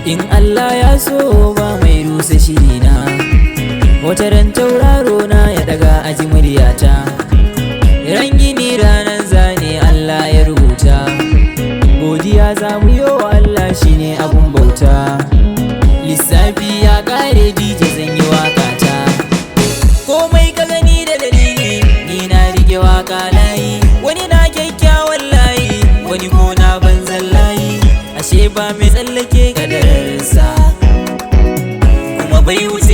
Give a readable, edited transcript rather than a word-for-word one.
In Allah ya so, ba mai rusa shirina. Wata ran tauraro na ya daga aji muryata. Ran gini ranar zane Allah ya rubuta. Godiya za mu yi wa Allah, shine abun bauta. Lissafi ya kare, DJ, zan yi wakata. Komai ka gani da dalili, ni na rike waka layi. Wani na kyakkyawan layi, wani ko na banzan layi. Ashe ba mai tsallake kadararsa, kuma bai wuce.